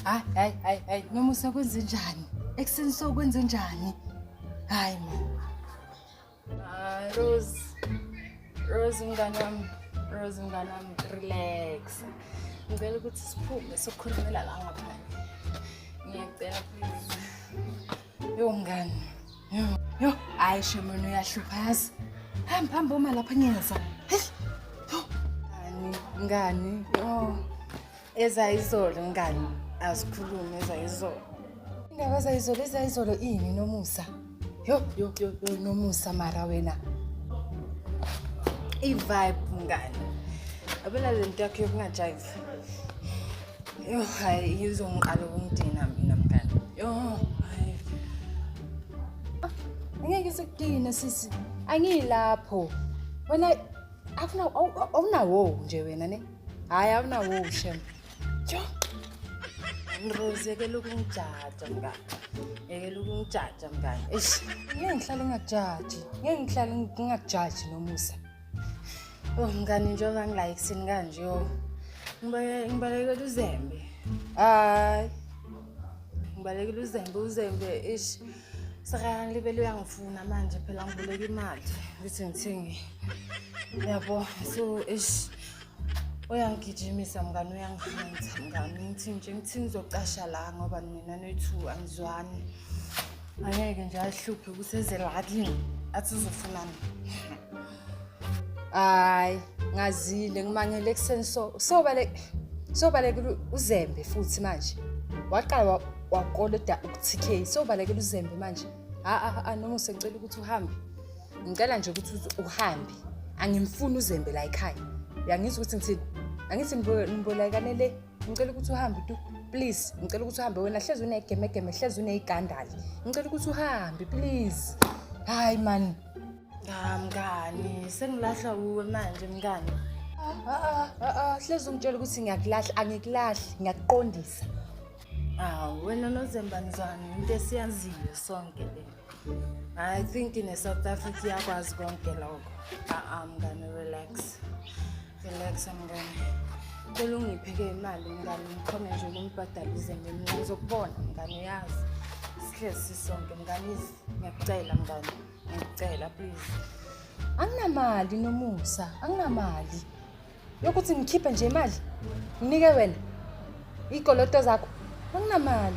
Hayi hayi hayi hayi Nomusa kwenze njani? Ekuseni so kwenze njani? Hayi man. Ah, Rose. Rose mngani wami. Rose mngani wami, relax. Ngicela ukuthi siphume sokhulumela la ngaphandle. Ngiyacela please. Yo mngani. Yo, yo, hayi shemona uyahlupha yazi. Hamba hamba uma lapha ngiyeza. Hey. Yo. Mngani, mngani. Yo. Ezayizolo mngani, azikhulume ezayizolo. Indaba ezayizolo, ezayizolo ini Nomusa? Yo yo yo yo Nomusa mara wena. I-vibe mngani. Yabona le nto yakho yokungajive. Yo hayi izongiqala ukungidina mina mngani. Yo hayi. Angeke sikudine sisi. Angiyilapho. Wena akuna awunawo nje wena ne. Hayi awunawo shem. Yo. Rose yekela ukungijaja mngani. Yekela ukungijaja mngani. Eish, ngeke ngihlale ngingakujaji. Ngeke ngihlale ngingakujaji Nomusa. Oh mngani njengoba ngila ekuseni kanje yo. Ngibalekela uzembe. Hayi. Ngibalekela uzembe uzembe ish. Sekaya ngilibele uyangifuna manje phela ngiboleka imali ukuthi ngithenge. Yabo so ish uyangigijimisa mngani uyangihanta mngani ngithi nje ngithi ngizocasha la ngoba nina noyi-two anizwani. Angeke nje ahluphe ukuthi eze la kimi athi uzofunani. Hayi ngazile ngimangele ekuseni so sobalekela uzembe futhi manje. Waqala wakoloda uku-TK sobalekela uzembe manje. Ha ha noma usengicela ukuthi uhambe. Ngicela nje ukuthi uhambe. Angimfuni uzembe la ekhaya. Uyangizwa ukuthi ngithini? Angithi nibolekane le. Ngicela ukuthi uhambe tu. Please, ngicela ukuthi uhambe wena hlezi unegemegeme, hlezi uneyigandali. Ngicela ukuthi uhambe please. Hayi man. Ah mngani, sengilahla uwe manje mngani. Ah ah ah, hlezi ungitshela ukuthi ngiyakulahla, angikulahli, ngiyakuqondisa. Ah, wena noZemba nizwana into esiyaziyo sonke le. I think ne-South Africa iyakwazi konke lokho. Ah ah mngani, relax. Relax mngani. Cela ungiphe-ke imali mngani, ngikhone nje ukumbhadala izembe mina ngizokubona mngani uyazi. Sihlezi sisonke mngani, ngiyakucela mngani. Ngiyacela please. Anginamali Nomusa, anginamali. Yokuthi ngikhiphe nje imali. Nginike wena. Ikoloto zakho. Anginamali.